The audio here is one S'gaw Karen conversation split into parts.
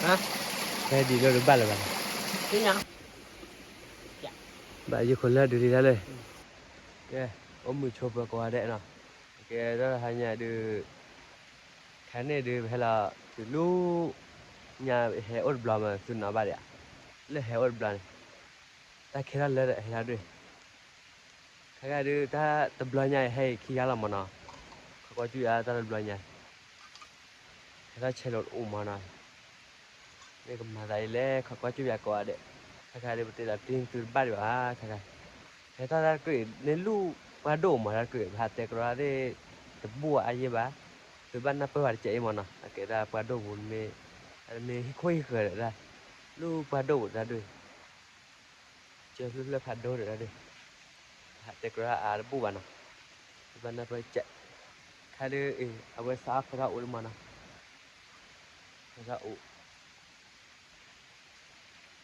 ဟါ, ဖဲဒံးလၢတဘၣ်လၢၤဘၣ်, ဘၣ်ယခိၣ်လၢဒုးလံတၢ်လၢ, ကဲ, အိၣ်မုာ်ဆိးပၢၤကိးဂၤဒဲးနီၤ, ကဲဒီးဟါညါဒုး, ခဲန့ၣ်ဒုး ပဟဲလီၤ, တုၤလၢညါဟဲအိၣ်တဘျီမး သုနီၤဘၣ်ဒံးဧါ, လၢဟဲအိၣ်တဘျီန့ၣ်, တၢ်ခဲထီၣ်လၢဟဲထီၣ်ဒုး ခဲခါဒုး တၢ်တဘျီညါအံၤ ဟဲအံၤခံဂၤလီၤမးနီၤ, ခီကွၢ်ကၠူၣ်ယၤတၢ်တဘျီညါ, ဟဲထီၣ်ဆဲးလိာ်တအိၣ်မးနီၤ, မ့ၢ်ကမၤသးဒ်လဲၣ် ခီကွၢ်ကၠူၣ်ယၤကိးဂၤဒဲး, ခဲခါဒုး ပတဲလီၤတံၢ်သုတဘၣ်ဒံးဘၣ် ခဲခါ, ဟဲထီၣ်တၢ်တကုးအံၤ မ့ၢ်လူၢ်ပှၢ်ဒိၣ်မးတၢ်တကုးအံၤ ပဟးတဲကရီသ့ၣ်, တဘူၣ်အါယဲၢ်ဘၣ်, သုဘၣ်နၢ်ပၢၢ်ဝဲတကဲအံၤမးနီၤ, အကဲဒၣ်ပှၢ်ဒိၣ်ပူၤမ့ၢ်, မ့ၢ်ဟံၣ်ခိၣ်ဟံၣ်ဃၢၤဒၣ်, လူၢ်ပှၢ်ဒိၣ်ပူၤတၢ်ဒုး ကၢဖျၢၣ်ဖျၢၣ်ဖးဒိၣ်ဒၣ်ဒုး, ဟးတဲကရီအါတဘူၣ်ဘၣ်နီၤ, သုဘၣ်နၢ်ပၢၢ်ကဲ, ခါဒုးအံၤ အဝဲစးအီၣ်ဖဲထီၣ်အိၣ်ဒ်မးနီၤ, ဖဲထီၣ်အိၣ်, ကထီၣ်ဆဲးပယၤအံၤ, ထံယွၤသီၣ်တကျိၤအံၤမး, ထံကျိၤဘိးထီၣ်ဆဲးပယၤ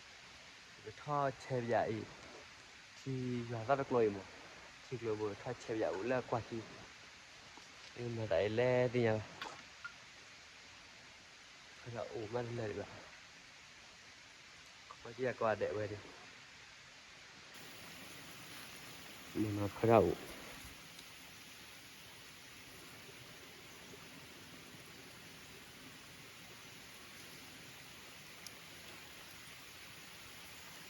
အိၣ်လၢကွၢ်ခံ, မၤသးအံၤလဲၣ်သ့ၣ်ညါဘၣ်, ဖဲထီၣ်အိၣ်မးတလၢာ်ဒံးဘၣ် ခီကွၢ်ကၠူၣ်ယၤကိးဂၤဒဲးဝဲဒၣ်, မ့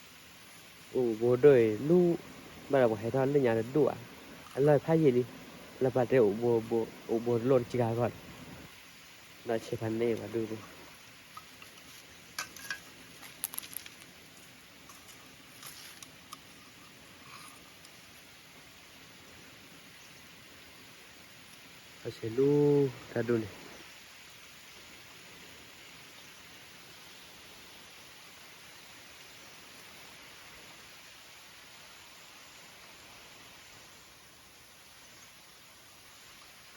ၢ်နီၤဖဲထီၣ်အိၣ်, အိၣ်ဘိဒိၣ်အံၤ လူၢ်ဘၣ်ဒီးပှၤဟဲထီၣ်လၢညါတဒူၣ်ဧါ, အလီၢ်ဖးယံာ်လံ, လၢပှၤတဲ အိၣ်ဘိတလိၣ်တကဂၤဂီၢ်, ဒီးဆဲးဖးန့ၢ်ပှၤဒူၣ်သ့ၣ် အဆဲးလူၤတၢ်ဒိၣ်န့ၣ်, တ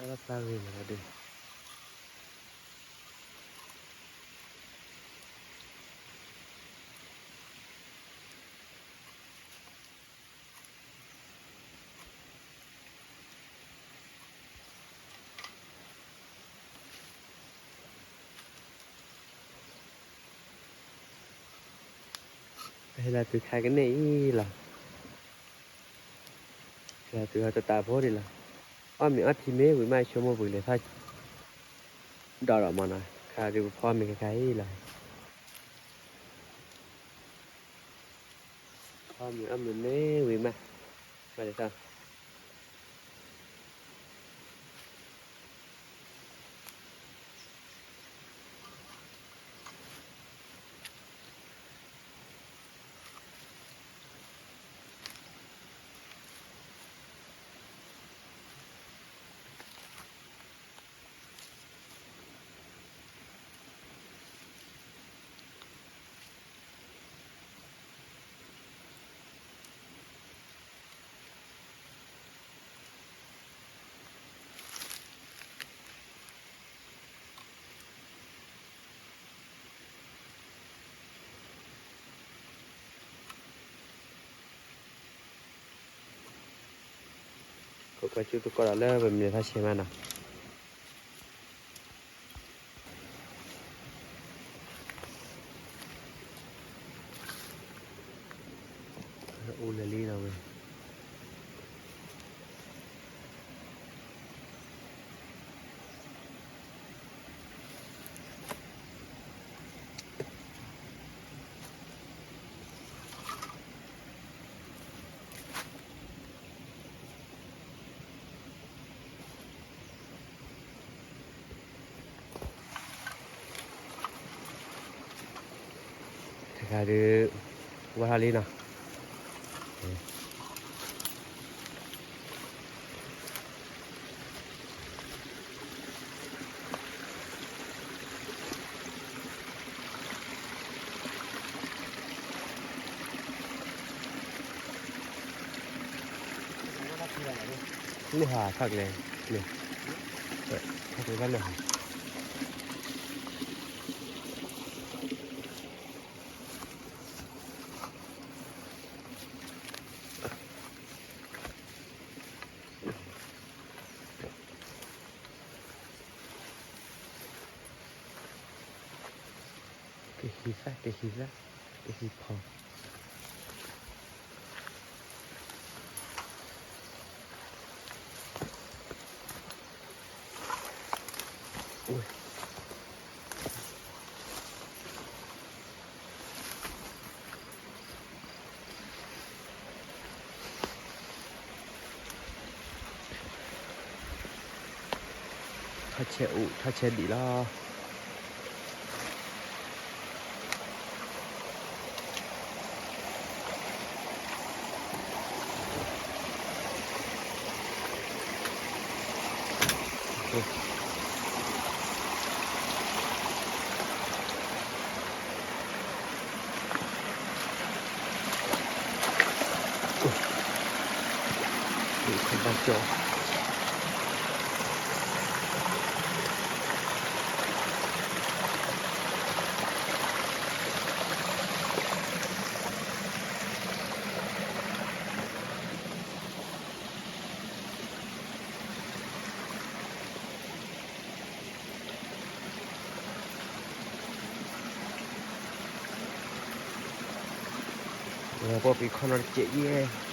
ၢ်ဖျါဂ့ၤမးဒုး ဟဲလီၤတုၤခါကန့ၣ်အံၤလီၤ, ဟဲလီၤတုၤဟီတတးဖိဒံးလီၤ, အီၣ်မ့ၤအီထံမ့ၢ်ဝံၤမး ဆိကမိၣ်ပူၤလဲၤထီၣ် ဒီးဒီးမးနီၤ, ခါဒုးပဖီမ့ၤခဲခါအံၤလီၤ, ဖီမ့ၤအီၣ်မ့ၤန့ၣ်ဝံၤမး, မၤလဲၤထီၣ် ခိၣ်ကွၢ်ကၠူၣ်သကိးဒီးလၢပမ့ၢ်လဲၤထီၣ်ဆဲးမးနီၤ, အိၣ်လၢလံနီၤဝဲ တခါဒုး ဝဲထီၣ်လံနီၤ, မ့ၢ်ဟးထီၣ်ကျဲ, ထီၣ်ကျဲဘၣ်လၢဟး က တဟံးသၣ် တဟံးသၣ် တဟံးဖီ ထီၣ်ဆဲးအိၣ် ထီၣ်ဆဲးဒံးလီၤ. ပှၤပှ့ၤခီနီတစဲးယဲၢ်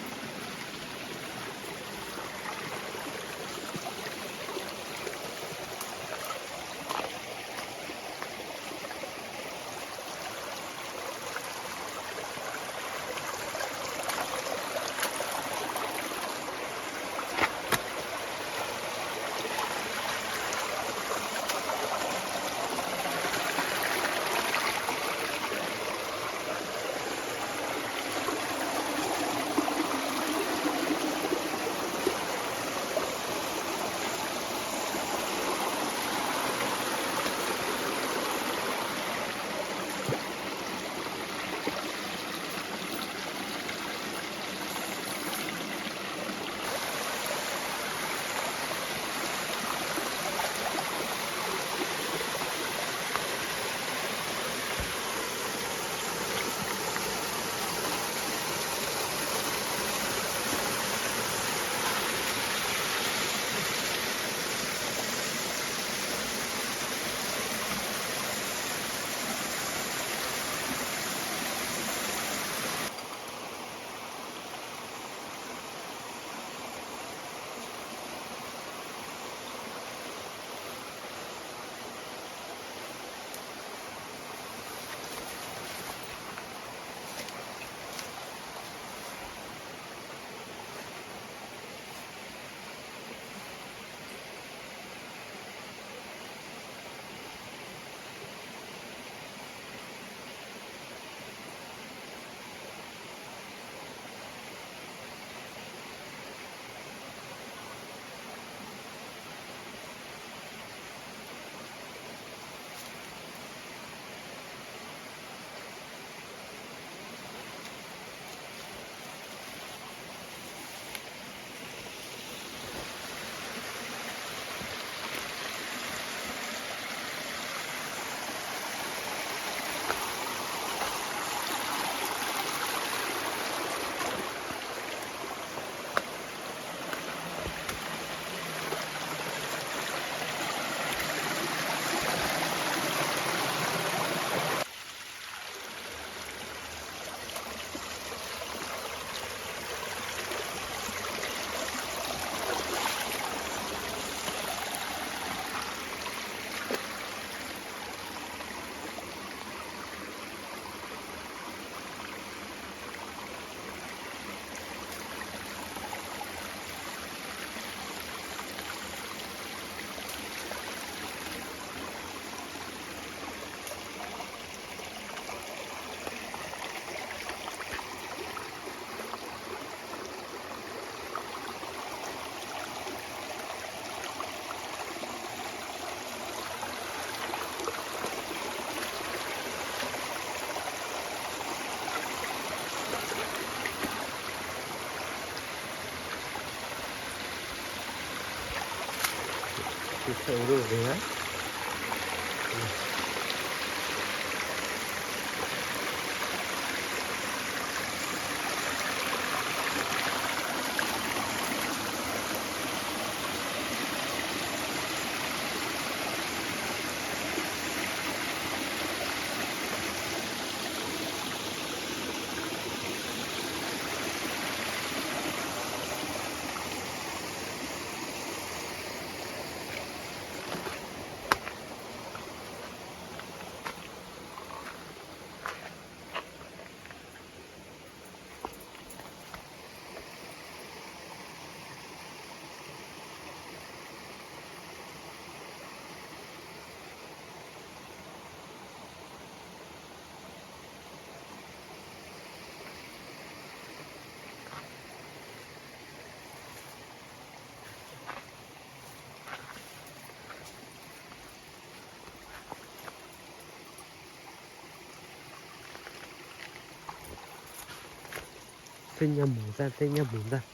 သ့ၣ်ညါမူၤသၣ်, သ့ၣ်ညါမူၤသၣ်,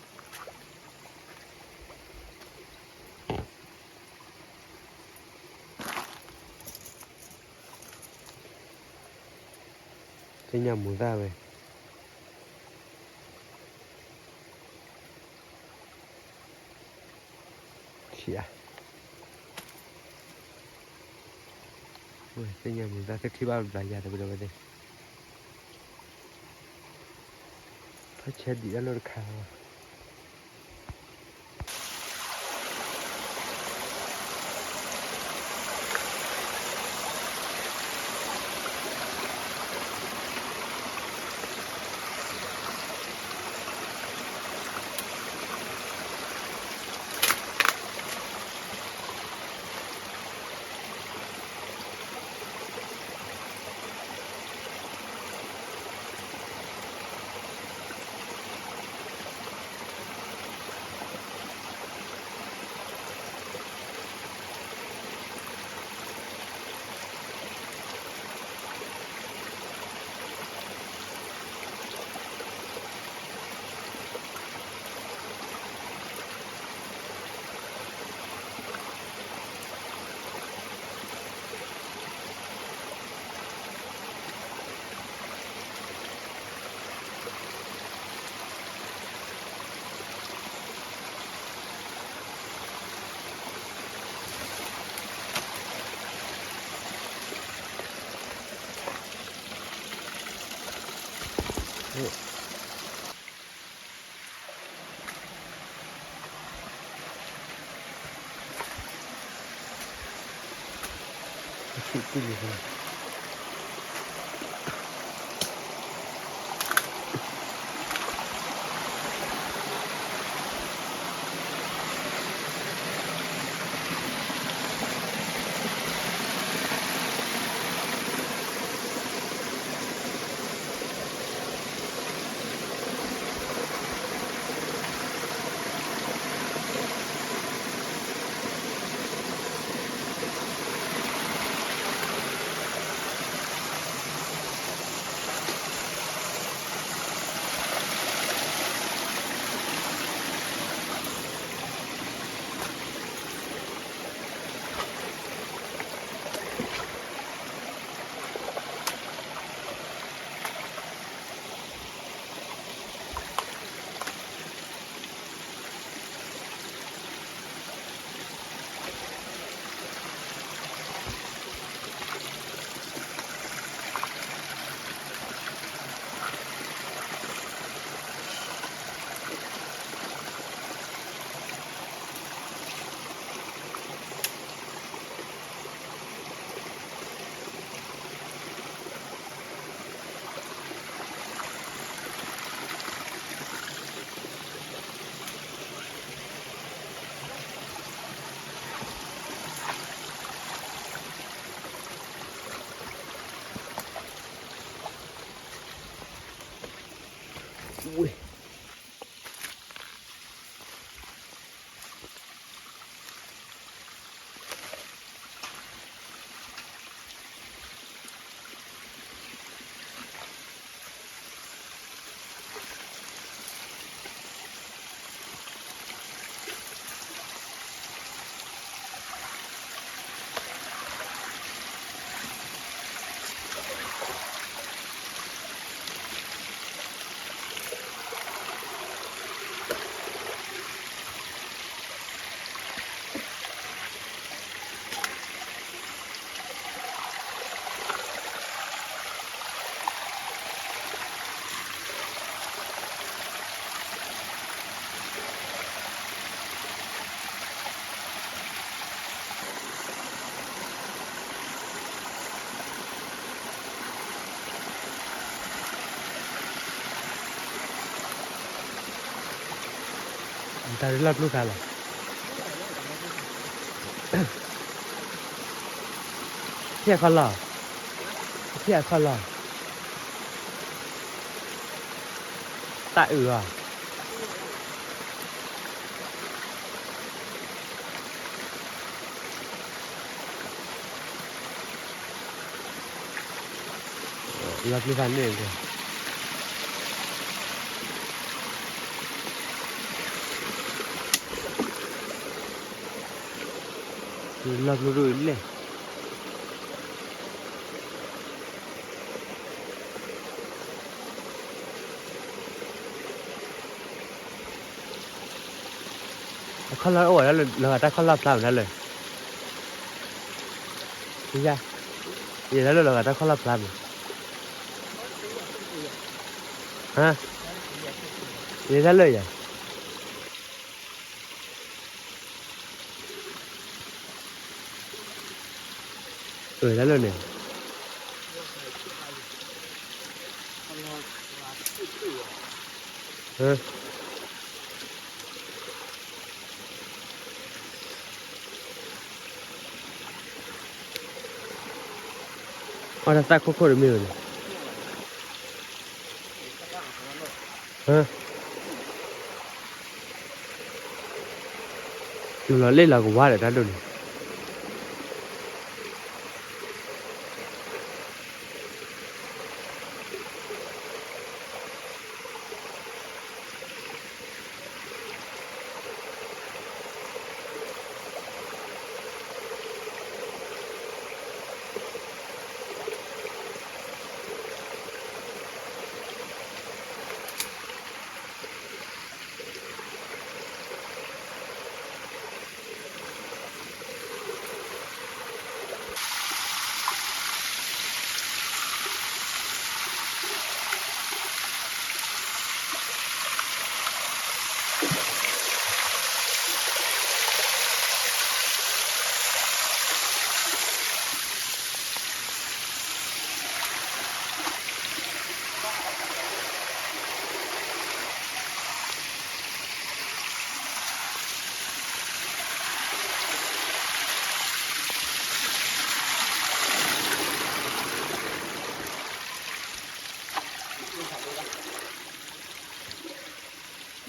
သ့ၣ်ညါမူၤသၣ်ဝဲ, ခံ, သ့ၣ်ညါမူၤသၣ် တထံၣ်ဘၣ်ဘျးယၤတဝဲဒၣ်ဝဲသ့ၣ်, ဖးဆဲဒံးတၢ်လီၢ်တခါလီၤ. တၢ်လီၢ်ပျိၢ်သးလီၤ. ဖျဲၣ်ခီလီၤ, ဖျဲၣ်ခီလီၤ, တၢ်အုၣ်အီၤ. လီၤပျံၤသးန့ၣ်, လီၢ်ကျိဒိၣ်အံၤလဲၣ်. အခီၣ်လီၢ်အိၣ်ဝဲဒၣ်လၢ လီၤဂာ်တၢ်ခီၣ်လီၢ်ဖျါမးတၢ်လၢ, ယဲဒၣ်လၢလီၤဂာ်တၢ်ခီၣ်လီၢ်ဖျါမး, ဟါ, ယဲဒၣ်လၢယၤ အၢ တၢ်လၢန့ၣ်, အီၣ်တၢ်သၣ်ခိၣ်ခိၣ်တမ့ၢ်ဝဲ, ဟါ, တုၤလီၤလ့ၣ်လီၤကဝါဒီးတၢ်ဒိၣ်န့ၣ်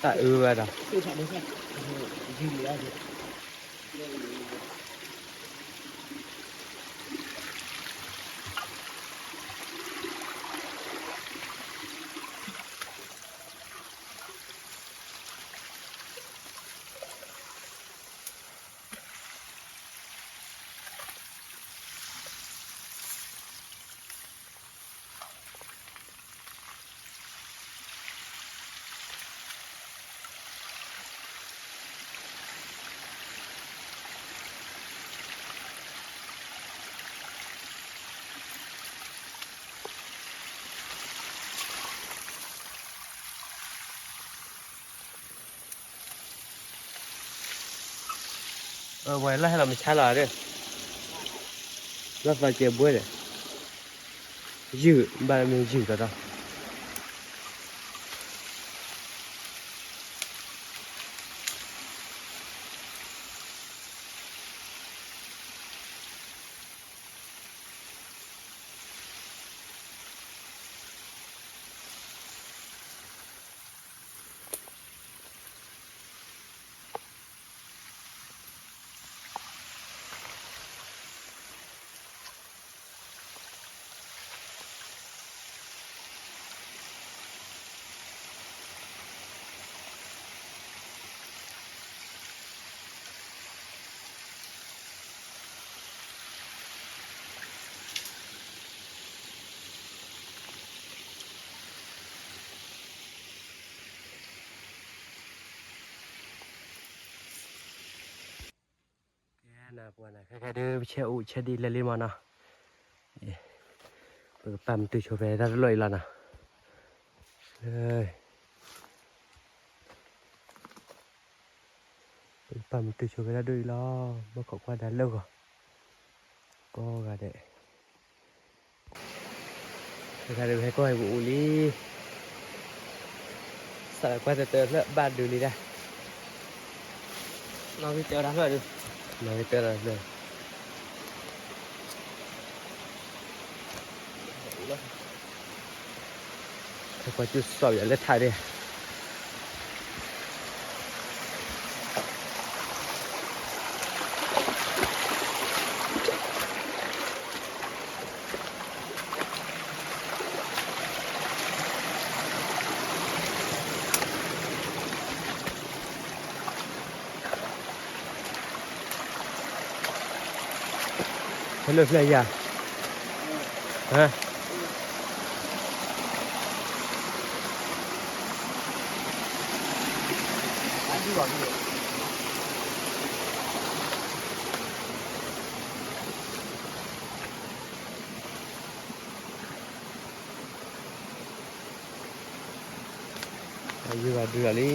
တၢ်အၢဝဲဒီး အဝဲလၢဟဲလီၤ မဆါလီၤဒီး လီၢ်သီကဲဘှဲဒီး ယုၢ်ဘၣ်မ့ၢ်ယုၢ်တီတီ ပှၤနၤခဲခဲဒုး ပဆဲးအိၣ်ဆဲးဒံးလၢလံမးနီၤ, ပကပာ်မတုၤဆိဖဲတၢ်တလီၢ်အံၤလီၤနီၤ, ပကပာ်မတုၤဆိဖဲတၢ်ဒိၣ်အံၤလီၤ, ဘၣ်ခိးကွၢ်ဒါလၢဂီၤ, ကိးဂၤဒဲး တခါဒုးဟဲကီၢ်ဟဲပူၤအိၣ်လံ, စးလၢကွၢ်တတၢၢ်ဖျၢၣ်ဘၣ်ဒုးလံဒၣ်, နီၣ်ဂံၢ်တၢတၢ်ဖျၢၣ်ဒုး, နီၣ်ဂံၢ်တၢတၢ်ဖျၢၣ် ဟဲကွၢ်ကၠူၣ်စီၣ်ယၤလၢထးဒၣ် တၢ် လၢဖျၢၣ်ယၤ, ဟါ, ယုၢ်ဂၤဒုးလီၤလံ.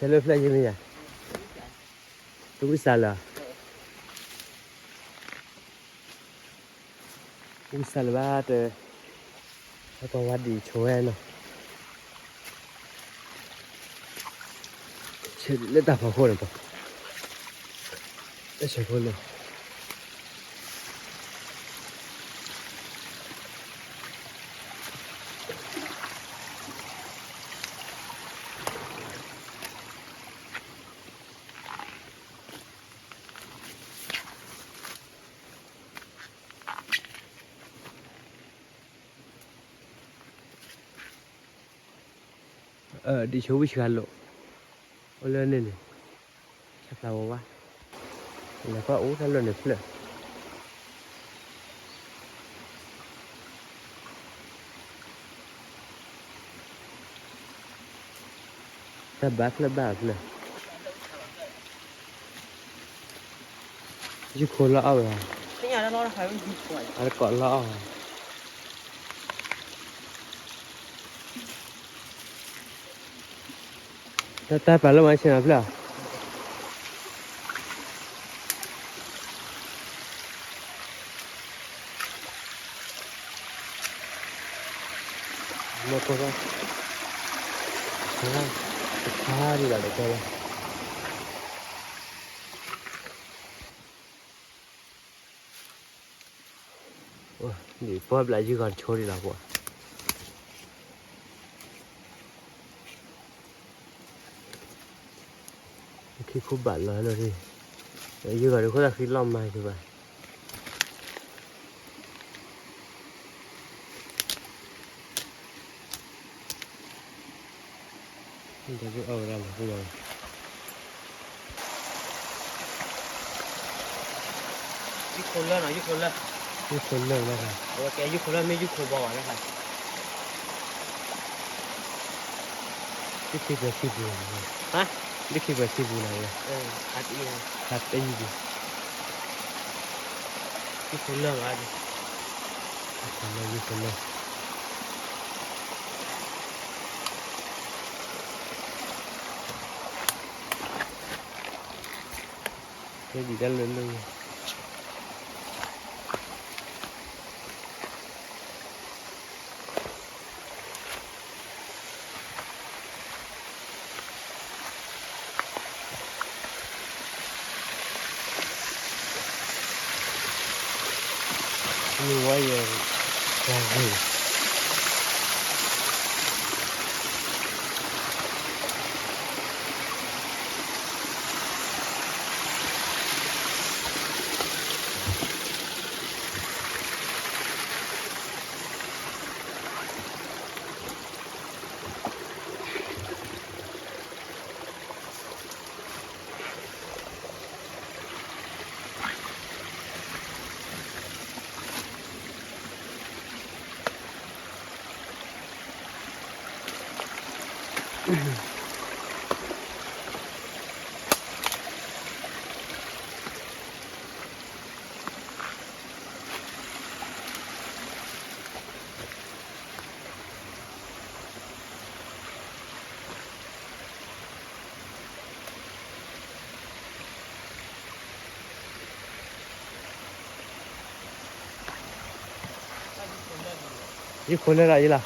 ဆဲးလၢဖျၢၣ်ယမ့ၢ်ယၤ, တဝံၣ်စးလၢၤ, ဝံၣ်စးလၢၤဘၣ်တ, ဟဲပှၤဝါဒံးဆိဝဲနီၤ, ဆဲးလၢတၢ်ဖီခိၣ်န့ၣ်ပှၤ, တၢ်ဆဲးခိၣ်လၢ ဒံးဆိဝံၣ်စှၤလိာ်, အိၣ်လၢန့ၣ်န့ၣ်, ဆၣ်ဖျါဝဲဝါ, လဲၤကွၢ်အိၣ်တၢ်လီၢ်န့ၣ်ဖျၢၣ် တၢ်ဘါဖျၢၣ်ဘၣ်အဖျၢၣ်, ယုၢ်ခိလီၤအီၣ်ဝဲ, အတကိးလီၤအီၣ်ဝဲ တၢ်တၢ်ပာ်လၢမၤဆ့ၣ်နီၤဖျၢၣ်, မ့ၢ်ကိးထီၣ်, တခါဒံးဘၣ်တကဲလၢ ဒ်ပီၢ်ဘျးယုၢ်ဂီၤတဆိဒံးလီၤပှၤ, ခံခိၣ်ဘးလီၤလီၤ, ယုၢ်ဂီၤတခိၣ်သးဃံလီၢ်မၤက့ၤဘၣ်. ဒ်အီၣ်ဝဲဒၣ်လီၤ, ယုၢ်ခိလၢနီၤ, ယုၢ်ခိလၢ, ယုၢ်ခိလၢမ့ၢ်ယုၢ်ခိဘီဘၣ်လၢခါ, ယုၢ်ခံပှဲၤခံပူၤလီၤ, ဟါ, ယုၢ်ခံပှဲၤခံပူၤလီၤ, ခါတအံၤ, ယုၢ်ခိလၢမ့ၢ်, ယုၢ်ခိလၢ ဒ်တၢ်လၢလၢ မ့ၢ်ဝဲယဲၢ်, ယုၢ်ခိလၢဒၣ်အံၤလီၤ.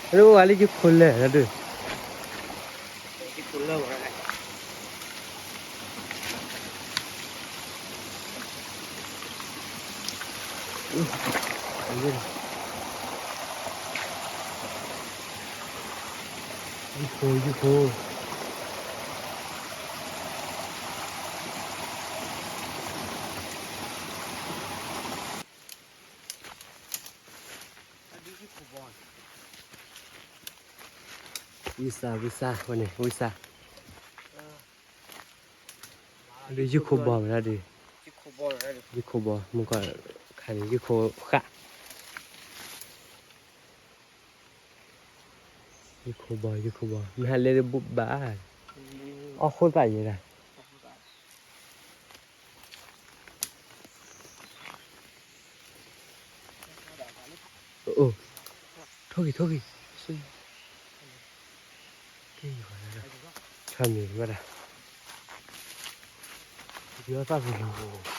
လၢအိၣ်ဝဲလၢယခိၣ်လၢာ်လီၤဒုး, ယခိၣ် ယခိၣ် ဝံစး ဝံစး ဝဲန့ၣ် ဝံစး, ဒုးယခိၣ်ဘီမ့ၢ်ဒၣ်ဒုး, ယခိၣ်ဘီ မုၢ်ကီၢ်ခါန့ၣ် ယခိၣ်ဃၣ်, ယခိၣ်ဘီ ယခိၣ်ဘီ မ့ၢ်ဟးလဲၤတဘူၣ်ဘၣ်, အီၣ်ဃိသးယဲဒၣ် အိၣ်, ထိၣ်ဂံၢ် ထိၣ်ဂံၢ်, ဆၣ်မံၤဝဲဒၣ်, ယသၣ်ပူၤလီၤ.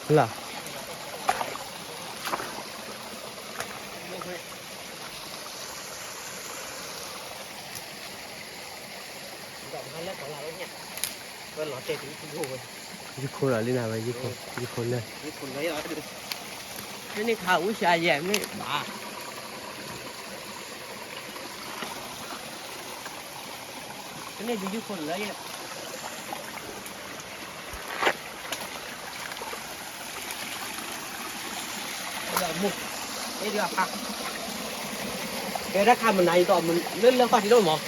လၢ ယခိၣ်လီၤလံနၤဝဲ ယခိၣ်လၢ, မ့ၢ်န့ၣ်ခါဝံစးယဲၢ်မ့ၢ်ဘၣ်, မ့ၢ်န့ၣ်ဒုးယခိၣ်လၢယဲၢ် မ့ၢ်ဒုးအဖး, ကဲတၢ်ခါမနၤယသီၣ်လၢလၢဃီထံးဒိၣ်မး,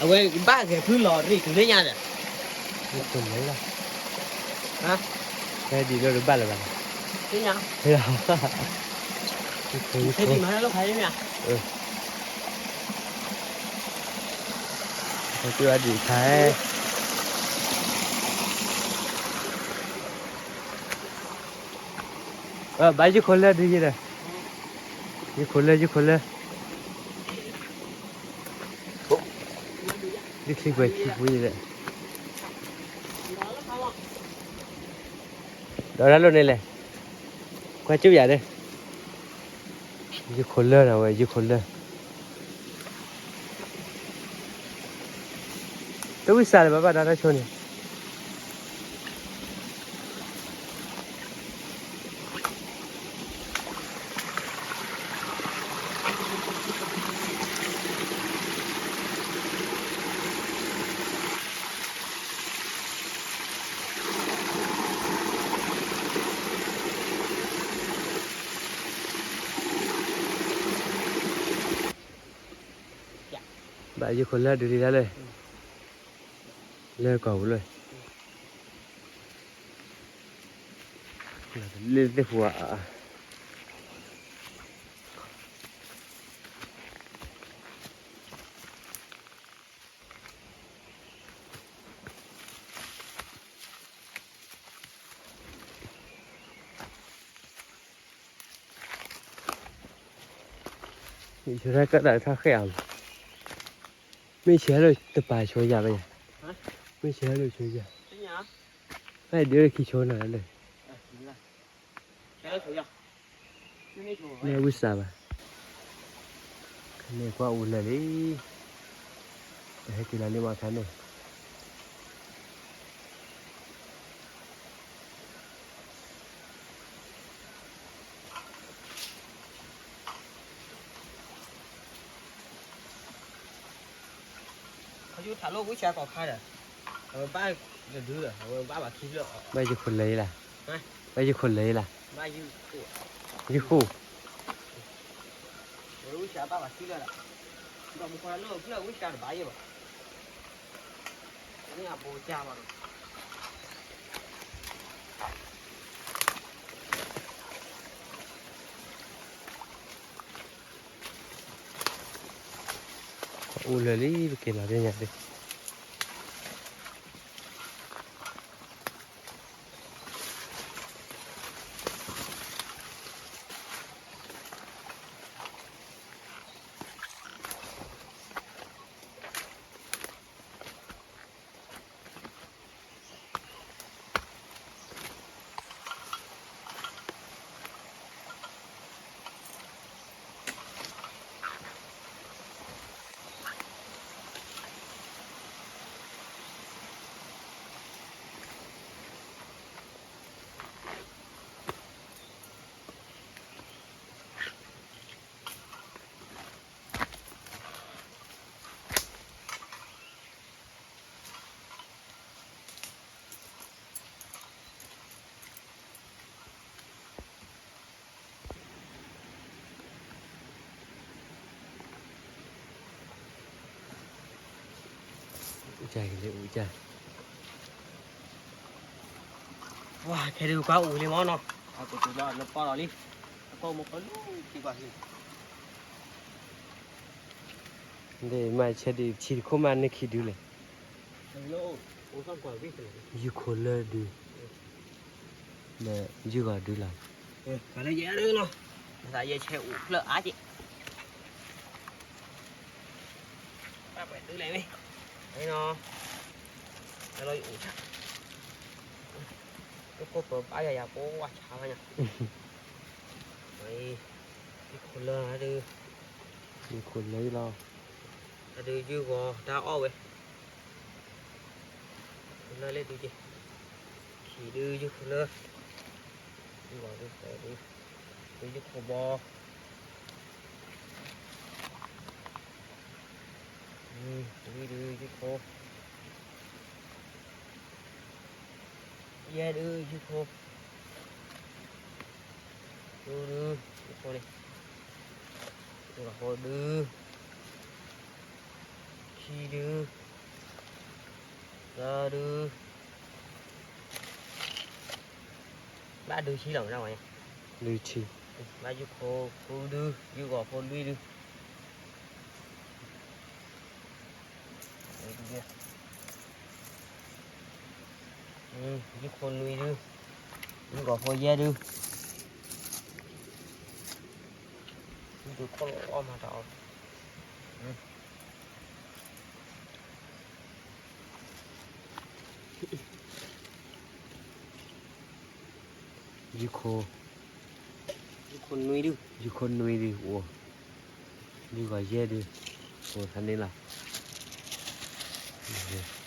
အဝဲဘၣ်ဂဲၤဖုလီၤရ့ၣ်တုၤလၢညါဒီး, ယခိၣ်လၢယလီၤ, ဟဲဒ်လၢတဘၣ်လၢၤဘၣ်, သ့ၣ်ညါ, ဟဲဒ်မၤလၢလီၤခါယမ့ၢ်, ဟဲဒ်ခါ ဘၣ်ယခိၣ်လၢဒ်ယဲဒီး, ယခိၣ်လၢ ယခိၣ်လၢ, ဒ်ချံကွဲးခံပူၤယဲဒီး, ဒီးတၢ်လိၣ်န့ၣ်လဲၣ်, ကွၢ်ကၠူၣ်ယၤဒီး, ယခိၣ်လၢနၤဝဲ ယခိၣ်လၢ တဝံၣ်စးလၢၤဘၣ်ဘၣ်ဒီးတၢ်ဆိန့ၣ်, ဘၣ်ယခိၣ်လၢဒုးဒံးတၢ်လၢ, လၢကီၢ်ပူၤလၢ, လၢသ့ၣ်ပူၤဧါ မ့ၢ်ဆိတၢ်ကၢၣ်တၢ်ထီၣ်ဃဲၣ်အီၤ, မ့ၢ်ဆဲးလၢတပာ်ဆိယၤဘၣ်ယၤ, မ့ၢ်ဆဲးလၢဆိယၤ, ဘၣ်ဒ်လၢခံဆိနၤလၢ, မ့ၢ်ဝံစးဘၣ်, ခဲန့ၣ်ကွၢ်အိၣ်လၢာ်လံ, ပဟဲက့ၤလီၤလံမ့ၢ်ခါန့ၣ် ခီဆူထးလိၣ်ဝံၡါကီၢ်ခါဒီး, အဝဲဘၣ်တဒုဒီး အဝဲဘၣ်ဘၣ်ခံဖျၢၣ်အီၤ, ဘၣ်ယခိၣ်လၢယလၢ်, ဘၣ်ယခိၣ်လၢယလၢ်, ယဃိၣ်, ဝံၡါဘၣ်ဘၣ်ခံဖျၢၣ်ဒီး, ဒီးမူခီလၢဖျၢၣ်ဝံၡါတဘၣ်ယဲၢ်ဘၣ်, မ့ၢ်အဘိကၢ်ဘၣ်ဒီး အိၣ်လၢာ်လံ ပက့ၤလီၤဒ်ညါဒ်, မ့ၢ် ယကလဲၤအိၣ်ကၢ်, ဝါ ခဲဒုးကွၢ်အိၣ်လံမ့ၢ်နီၤ, အကတိၤလၢနပီၢ်လီၤလံ, အကီၢ်မိၢ်ကီၢ်လံ, ခံကွၢ်လံ, ဒ်မၤဆဲဒ်ထံတခိၣ်မးနခံဒုလဲၣ်, ယုၢ်ခိၣ်လၢဒုး, ယုၢ်ဂီၤဒုလီၤ, လၢယဲဒုလီၤ, မသးယဲဆဲအိၣ်ဖျၢၣ်အါက့ၤ ဘၣ်ပှဲၤတုၤလဲၣ်မ့ၢ်, နီၤ, လၢယအိၣ်ဆါ, ယခိၣ်ပၢၤဘၣ်ယၤယၤပိဝါဆါဘၣ်ညါ, ယုၢ်ခိၣ်လၢဒုး, ယုၢ်ခိၣ်လၢလီၤ, အဒုးယုၢ်ဂီၤတၢ်အီၣ်ဝဲ, ခိၣ်လၢလၢဒုးက့ၤ, ခံဒုးယုၢ်ခိၣ်လၢ, ယုၢ်ဂီၤဒုးသၢဒုး, ဒုးယုၢ်ခိၣ်ဘီ လွံၢ်ဒုးယုၢ်ခိၣ်, ယဲၢ်ဒုးယုၢ်ခိၣ်, ဃုဒုးယုၢ်ခိၣ်န့ၣ်, ယုၢ်ခိၣ်ဒုး, ခံဒုး, သၢဒုး ဘၣ်ဒုးဆံလီၤမ့ၢ်ဒၣ်ဝဲ, ဒုးဆံ, ဘၣ်ယုၢ်ခိၣ်ဃုဒုး, ယုၢ်ဂီၤဖိလွံၢ်ဒုး, ယုၢ်ခိၣ်နွံဒုး, ယုၢ်ဂီၤဖိယဲၢ်ဒုး, ဒုးခိၣ်လီၤအီၣ်မၤတၢ်အီၣ် ယုၢ်ခိၣ်, ယုၢ်ခိၣ်နွံဒုး, ယုၢ်ခိၣ်နွံဒုးအိၣ်, ယုၢ်ဂီၤယဲၢ်ဒုး, အိၣ်ခါန့ၣ်လီၤ. အိၣ်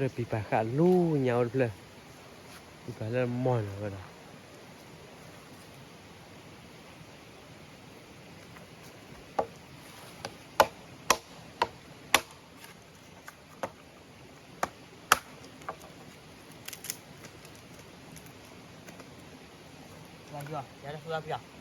ဒီးပံာ်ပၤဃာ်လူညါအိၣ်တဖျၢၣ်, ပံာ်ပၤလၢမီၢ်လီၤဝဲဒၣ်. ယၤတဖျၢၣ်